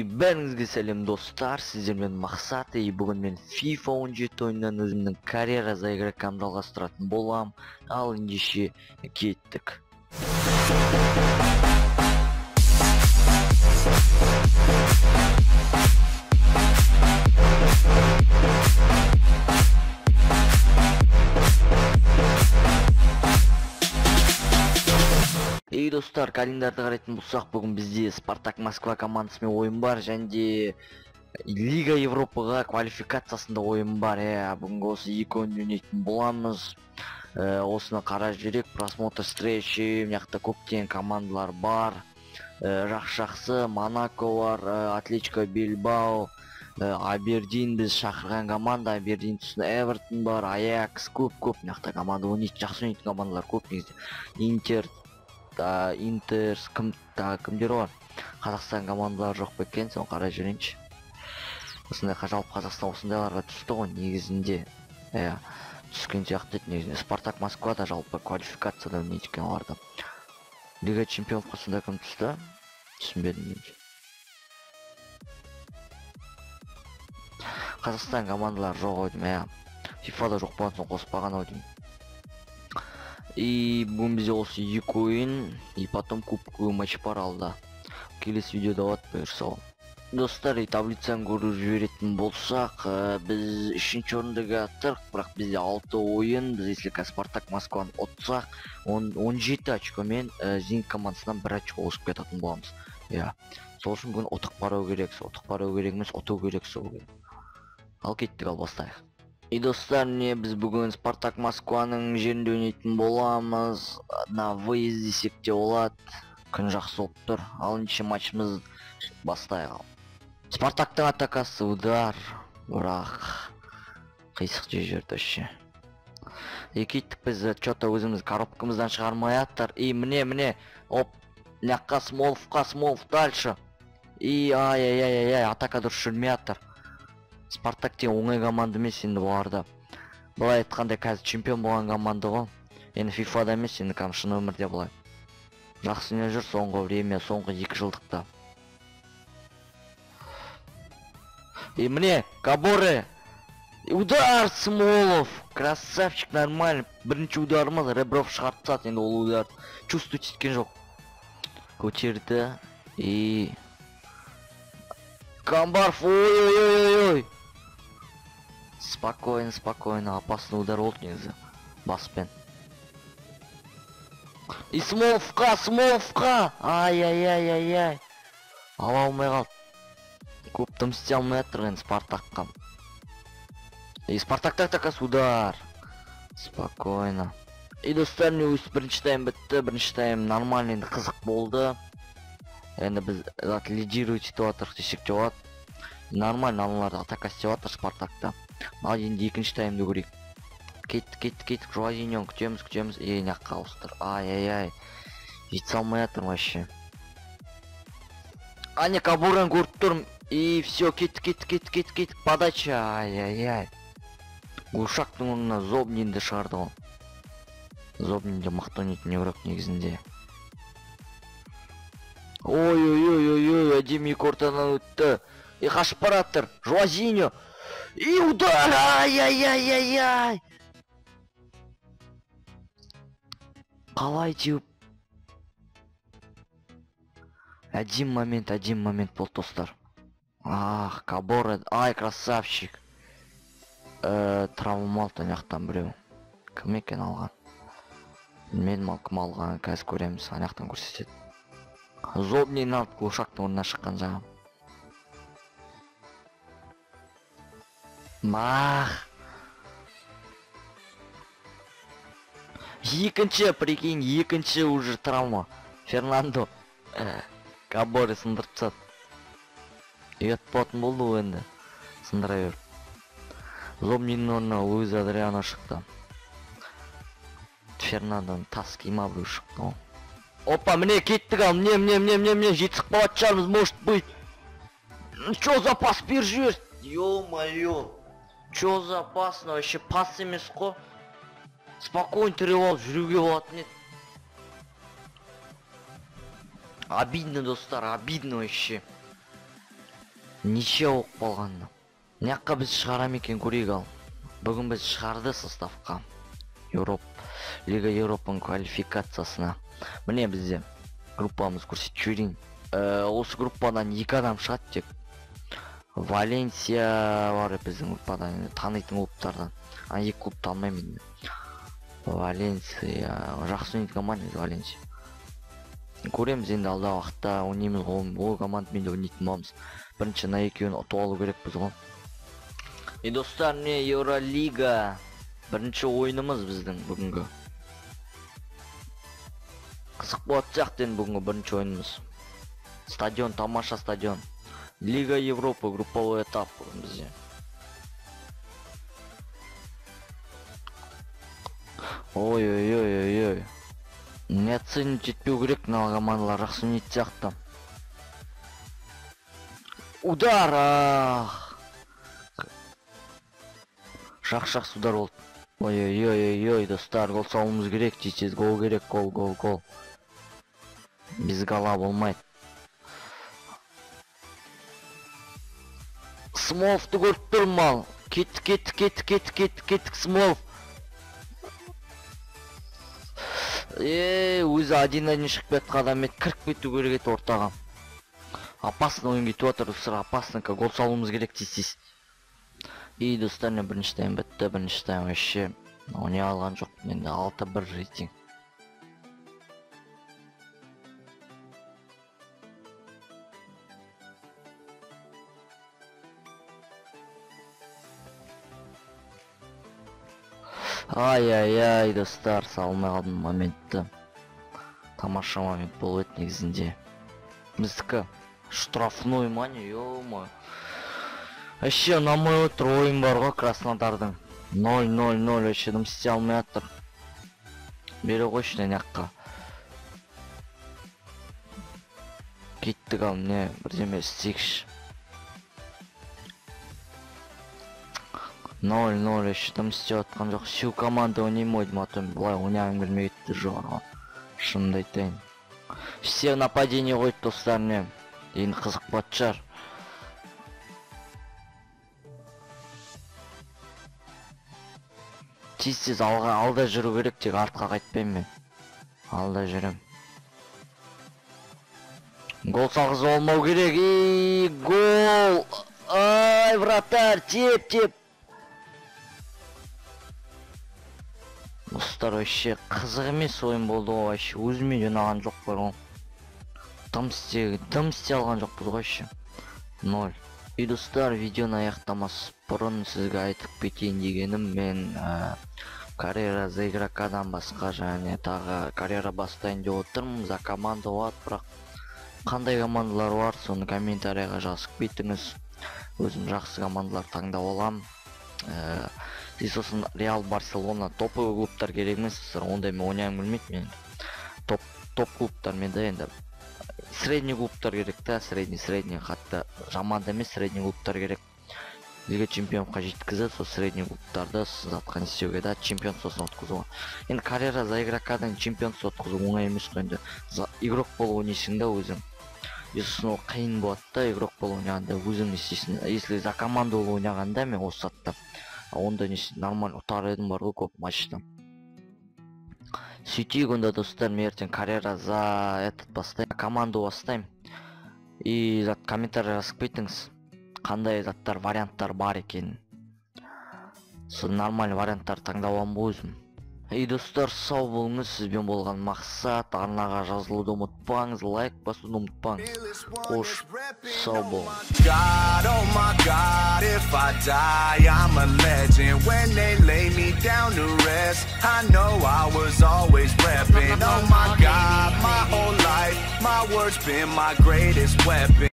И бәріңізге сәлем достар, сіздермен Мақсат. И бүгін мен FIFA 17 ойынынан өзімнің карьера за игрокамды жалғастыратын болам. Ал ендеше кеттік. И достар, календарды қарайтын болсақ, бүгін бізде Спартак Москва командасымен ойын бар, және де Лига Европаға квалификациясында ойын бар. Бүгінгі осы екі ойын ойнайтын боламыз. Осыны қарап жіберейік. Просмотр встречи, мына жақта көптеген командалар бар. Жақсы, Монако бар, Атлетико Бильбао, Абердин біз шақырған команда, Абердин тұсында Эвертон бар, Аякс, көп-көп мына жақта команда ойнайды, жақсы ойнайтын командалар көп негізі. Интер, Интер, кімдер бар? Қазақстан командалары жоқ па екен, соны қарай жүрейінші. Осындай жалпы Қазақстан осындайларға түсті ғой негізінде. Түскен сияқты еді негізінде. Спартак Москва да жалпы квалификацияда ойнайды екен оларда. Лига чемпионов сонда кім түсті? Түсінбедім мен. Қазақстан командалары жоқ ау деймін. FIFA-да жоқ болған соң қоспаған ау деймін. И бүгін бізде осы екі ойын, и потом кубковый матч бар алда. Келесі видеода болады бұйырса ол. Достар, и таблицаны көріп жіберетін болсақ, біз 3-ші орында жатырық, бірақ бізде 6 ойын, біз если Спартак Москваны ұтсақ, 17 очкомен Зенит командасынан 1 очко озып кететін боламыз. Сол үшін бүгін ұтып бару керек, ұтып бару керек емес, ұту керек сол. Ал кеттік, ал бастайық. И достар, міне біз бүгін Спартак Москваның жерінде ойнайтын боламыз. На выезд десек те болады. Күн жақсы болып тұр. Ал ендеше матчымыз бастайық. Спартактың атакасы, удар. Бірақ қисық жіберді вообще. И кеттік, біз чё-то өзіміз коробкамыздан шығармай аттар. И міне, оп, мына жаққа Смоловқа, Смолов дальше. И ай-яй-яй-яй, атака дұрыс жүрмей аттар. Спартак те оңай команда емес енді бұларда. Былай айтқанда қазір чемпион болған команда ғой. Енді FIFA-да емес, енді кәдімгі шын өмірде былай. Жақсы ойнап жүр соңғы время, соңғы 2 жылдықта. И міне, Каборе. Удар Смолов. Красавчик, нормально. Бірінші ударымыз Ребров шығарып тастады, енді ол удар чувствовать еткен жоқ. Көтерді. И Камбаров, ой-ой-ой-ой. Спокойно, спокойно, опасный удар болды негізі баспен. И Смоловқа, Смоловқа. Ай-яй-яй-яй-яй. Ала алмай қалды. Көп дым істей алмай жатыр енді Спартакқа. И Спартакта атакасы удар. Спокойно. И достар, міне өз бірінші тайм бітті. Бірінші тайм нормально, енді қызық болды. Енді біз лидировать етіп жатырық десек те болады. Нормально аналарды атака істеп жатыр Спартакта. Ал енді екінші таймды көрейік. Кеттік, кеттік, кеттік. Жуазиньоны күтеміз, күтеміз. Ей, мына жаққа ауыстыр. Ай-яй-яй. Жете алмай жатырмын вообще. Аня Кабураны көріп тұрмын. И все, кеттік, кеттік, кеттік, кеттік, кеттік. Подача. Ай-яй-яй. Глушактың орнына Зобнинді шығарды ғой. Зобнин де мықты ойнайтын игрок негізінде. Ой-ой-ой-ой-ой, әдемі екі ортадан өтті. И қашып баратыр. Жуазиньо. И удар! Ай-яй-яй-яй-яй! Қалай теуіп? Әдемі момент, әдемі момент болды, достар. Ах, Каборе, ай, красавчик. Травма алды ана жақтан біреу. Кім екен алған? Білмедім, ал кім алған, қазір көреміз, ана жақтан көрсетеді. Зобнин алып, Глушактың орнына шыққан жаңа. Мах. Екінші, прикинь, екінші уже травма. Фернандо. Каборе сындырып тастады. Ұят болатын болды ғой енді. Сындыра беріп. Зобниннің орнына Луиз Адриано шықты. Фернандоның тас кима біреу шықты ғой. Опа, міне кеттік ал, міне, міне, міне, міне, міне, жетісіп қалатын шығармыз, может быть. Чё за пас беріп жіберді? Ё-моё. Чё за пас, вообще пас емес қой. Спокойно тіреп алып жүруге болатын еді. Обидно, достар, обидно вообще. Ничья болып қалған. Мына жаққа біз шығарам екен, көрейік ал. Бүгін біз шығарды составқа. Лига Европаның квалификациясына. Міне бізде группамыз көрсетіп жіберейін. Осы группадан 2 адам шығады тек. Валенсия бар біздің группадан, енді танитын клубтардан. А екі клуб танымаймын енді. Валенсия жақсы ойнайтын команда негізі Валенсия. Көреміз енді алдағы уақытта ойнаймыз ғой, ол командамен де ойнайтын боламыз. Бірінші мына екеуін ұтып алу керекпіз ғой. И достар, міне Евролига бірінші ойынымыз біздің бүгінгі. Қызық болатын сияқты енді бүгінгі бірінші ойынымыз. Стадион, тамаша стадион. Лига Европы, групповой этап бүгін бізде. Ой-ой-ой-ой-ой. Не оценить етпеу керек, мына командалар жақсы ойнайтын сияқты. Удар! Ах! Жақсы удар болды. Ой-ой-ой-ой, достар, гол салуымыз керек, тез-тез гол керек, гол, гол, гол. Без гола болмайды. Смоловты көріп тұрмын ал. Кеттік, кеттік, кеттік, кеттік, кеттік, кеттік, Смолов. Өзі один-один шығып кеткен адам еді, кіріп кету керек еді ортаға. Опасно ойын кетіп жатыр, достар, опасно, гол салуымыз керек тез-тез. И достар, мен бірінші тайм бітті, бірінші тайм вообще ойнай алған жоқпын, енді 6-1 рейтинг. Ай-ай-ай, достар, салмай қалдым моментті. Тамаша момент болып еді негізінде. Біздікі штрафной мане, ё-моё. Вообще ұнамай отыр ойын бар ғой Краснодардың. 0-0-0, вообще дым істей алмай жатыр. Бере қойшы мына жаққа. Кеттік ал, міне бірдеме істейікші. 0-0, вообще дым істеп жатқан жоқ. Всю команда ойнаймын ғой, а то былай ойнағым келмей кетті жоғары. Шынымды айтайын. Все нападение қойды достар, міне. Енді қызық болатын шығар. Тез-тез алда жүру керек, тек артқа қайтпаймын мен. Алда жүрем. Гол салғызып алмау керек. И гол! Ай, вратарь, теп-теп. Достар, вообще қызық емес ойын болды ғой, вообще өзіме де ұнаған жоқ бар ғой. Дым істей алған жоқпыз ғой вообще. 0. И достар, видеоны аяқтамас бұрын сізге айтып кетейін дегенім, мен карьера за игрокадан басқа және тағы карьера бастайын деп отырмын, за команда болады, бірақ қандай командалар бар, соны комментарияға жазып кетіңіз. Өзім жақсы командалар таңдап аламын. И сосын Реал, Барселона топовый клубтар керек емес, достар, ондай мен ойнағым келмейді мен. Топ клубтармен да енді средний клубтар керек та, средний, қатты жаман да емес, средний клубтар керек. Лига чемпионға жеткізіп, сол средний клубтарды затқан істеуге да, чемпион сосын өткізуге. Енді карьера за игрокадан чемпион өткізу оңай емес қой енді. Игрок болып ойнайсың да өзің. И сосын ол қиын болады да, игрок болып ойнағанда өзің істейсің. Если за команду болып ойнағанда мен осы сатта, онда не нормально ұтар едім бар ғой көп матчта. Сөйтейік онда достар, мен ертең карьера за этот бастаймын, команду бастаймын. И зат комментарий жазып кетіңіз, қандай заттар, варианттар бар екенін. Сол нормальный варианттар таңдап аламын ғой өзім. И достар, сау болыңыз, сізбен болған Мақсат. Арнаға жазылуды ұмытпаңыз, лайк басуды ұмытпаңыз. Қош, сау болыңыз. God, oh my God, if I die, I'm a legend. When they lay me down to rest, I know I was always repping. Oh my God, my whole life, my words been my greatest weapon.